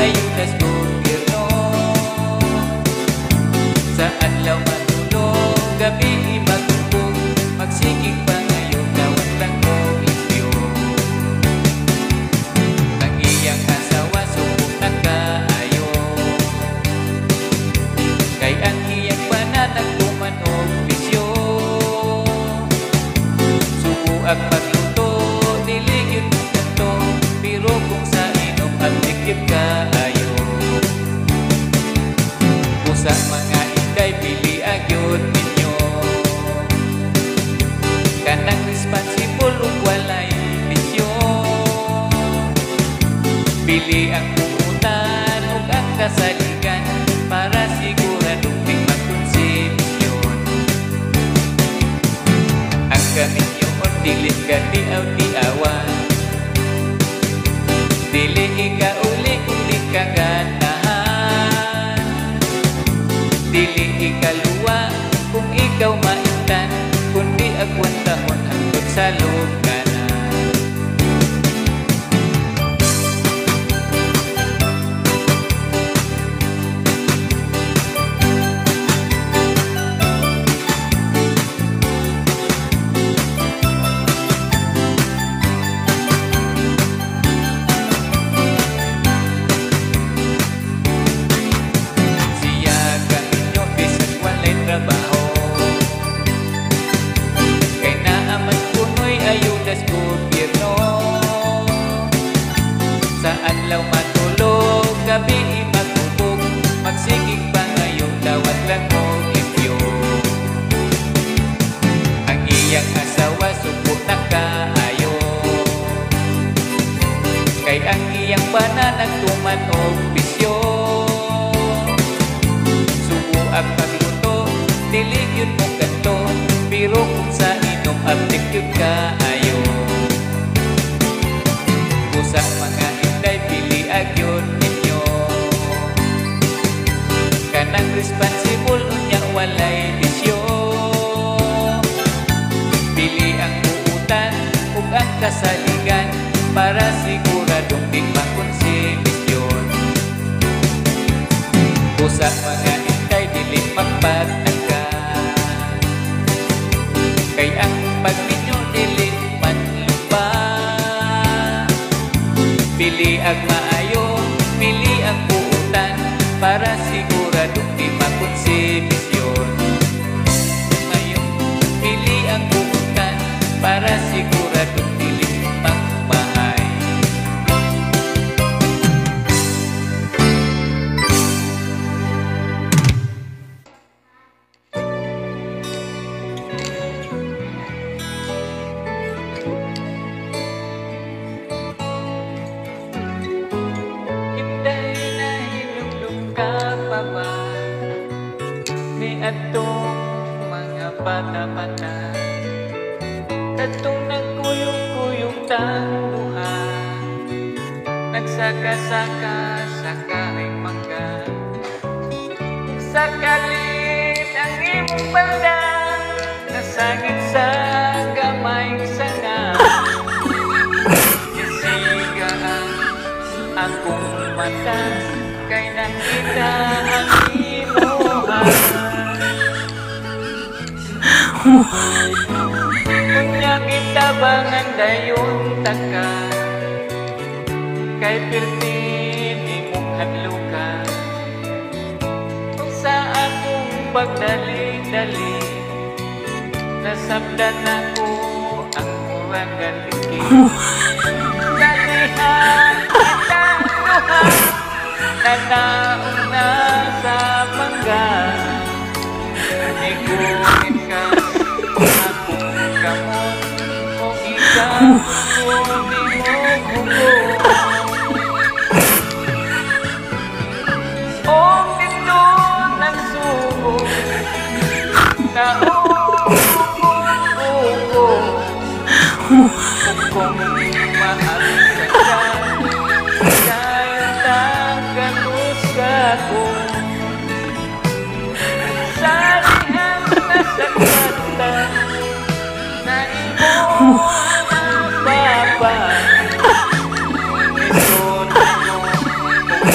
ayudas gobyerno. Sa adlaw matulog, gabi magubog, magsigig pa ngayon, dawat lang mo limpyo. Ang iyang asawa subok na kaayo, kay ang iyang bana nagtuman og bisyo. Subuak pagluto, dili gyud mo kanto, pero kung sa inom adlik gyud kaayo. Usa mga inday pili agyod ninyo, kanang responsible ug walay bisyo. Pili ang buutan ug ang kasaligan para siguradong di makonsibisyon. Ang kaminyoon dili ka diaw-diawa, dili ikauli kung di ka ganahan, dili ikaluwa kung ikaw maimtan, kundi agwantahon hangtod sa luganan. Siya kaminyo bisan walay trabaho, kay naa man kuno'y ayudas gobyerno. Sa adlaw matulog, gabi magubog, magsigig pa ngayon, dawat lang og limpyo. Ang iyang asawa suko na kaayo, kay ang iyang bana nagtuman og bisyo. Subuak pagluto, dili gyud mo kanto, pero kung sa inom abtik gyud kaayo. Usa mga inday pili agyod ninyo, kanang responsible unya walay bisyo. Pili ang buutan ug ang kasaligan para siguradong di makonsibisyon. Usa mga inday dili magpatangka, kay ang pagminyo dili manlupa. Pili ang maayo, pili ang buutan para siguradong di makonsibisyon. Ngayon, pili ang buutan para siguradong dili magmahay. Inday, nahinumdum ka pa ba niadtong mga bata-bata, kadtong nagkuyog-kuyog tang duha, nagsaka-saka sa kahing mangga? Sakalit ang imong palda nasangit sa gamayng sanga, Isiga ang akong mata kay nakita ang imuha. Unya gitabangan dayon taka, kay pirti nimong hadluka. Sa akong pagdali-dali, nasabdan nako ang murang galiki. Nalihan kitang duha, nanaong na sa mangga. Nigungit ka akong kamot, kung ikaw ko di mo hugot. O dito nagsugo, nauugo, kung maabsan ka, dayon taganos ka ko. Sa dihang nasaktan na imong mapapa, Isun mo kung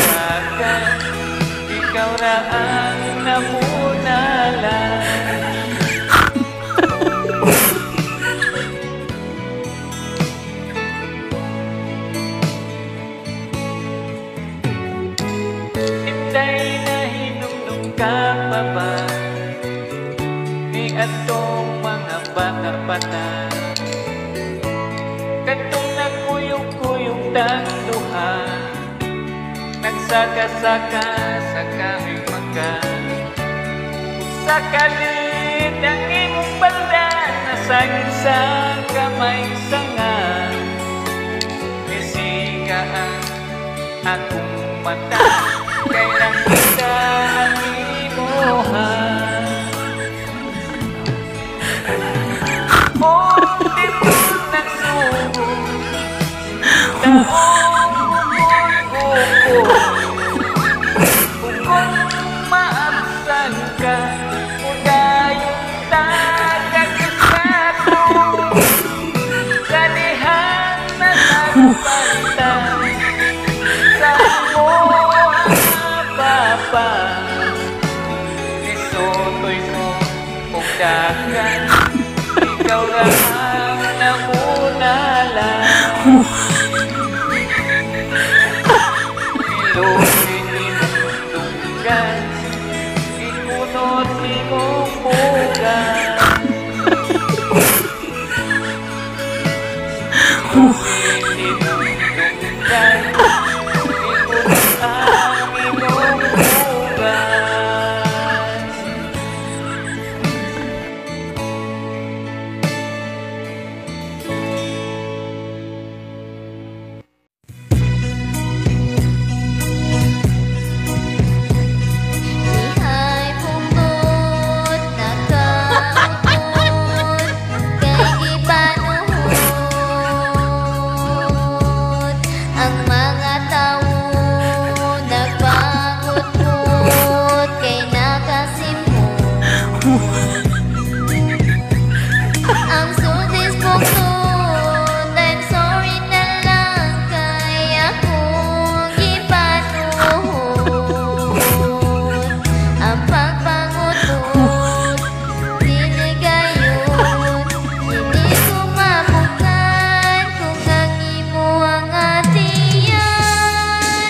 Baba ni atong mga bata-bata, katong nagkuyog-kuyog tang duha, nagsaka-saka sa kahoy mangga. Sakalit ang imong balda nasagit sa kamay sanga, nisika ang akong mata kay nakita ang imuha. O dito nagsugod taong bukod, kung maabsan ka mudayon tagakita ko kanihang nasagpanta sa mo papa nisutoy ko og dagan ikaw ra ang namunala. Ilusin imong dunggan, ikunot imong bugan. Ilusin imong dunggan, ikunot ang imong bugan. Ihay punggot nakautot kay gipanuhot ang mga tawo nagpangutngot kay nakasimhot ang sultis pungtot. I'm sorry na lang kay akong gipanuhot ang pagpangutot dili gayon dili ko mabukan kung ang imuhang atiyan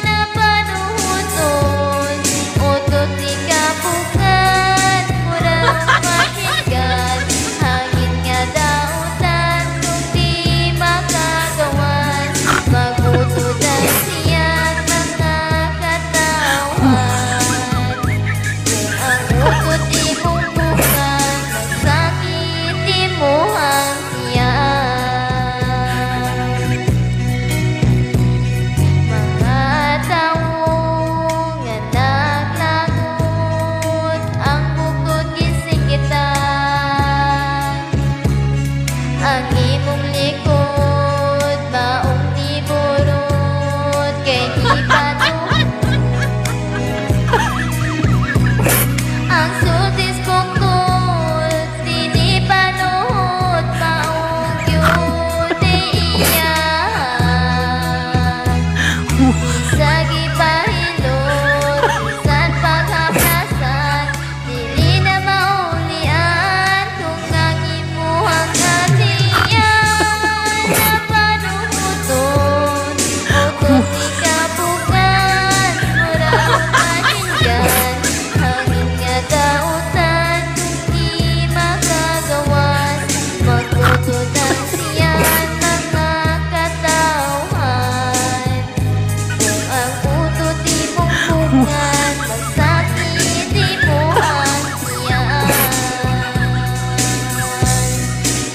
napanuhuton utot di kapukan murag machine gun hangin nga dautan kung di makagawas magutod ang siyang mga katawhan. Kung ang utot imong bukan magsakit imuhang tiyan. Mga tawo nga naglangot ang bukod gisingitan ang imong likod maong giburot kay gipanuhot ang sultis pungkol dili panuhot maong gyud iyahan. Bisag ipahilot bisan paghaplasan dili na maulian kung ang imuhang atiyan napanuhuton utot di kapukan murag machine gun hangin nga dautan kung di makagawas magutod ang siyan mga katawhan. Kung ang utot imong bukan magsakit imuhang tiyan.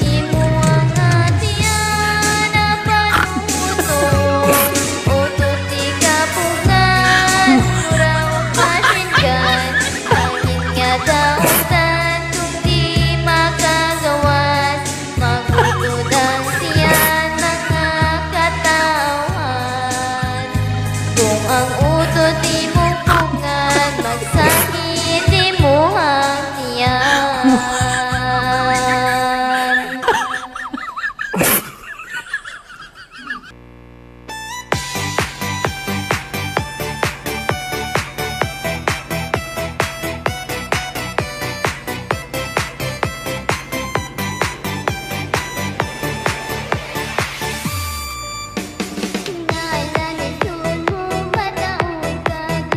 Imuhang atiyan napanuhuton utot di kapukan murag machine gun hangin nga dautan kung di makagawas magutod ang siyan mga katawhan. Kung ang utot imong pungan magsakit imuhang tiyan. Kinailan mo mataon ka.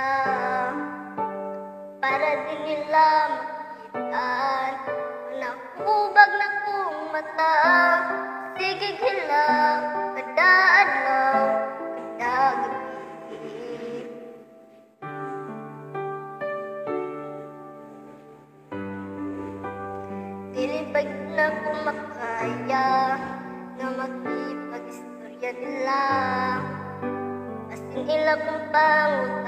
Mata para di nila makita. Nahubag na kong mata. Sige hilak kada adlaw, kada gabi. Dili pa na ko makaya nga makipag-istorya nila. Basin ila kong pangutana.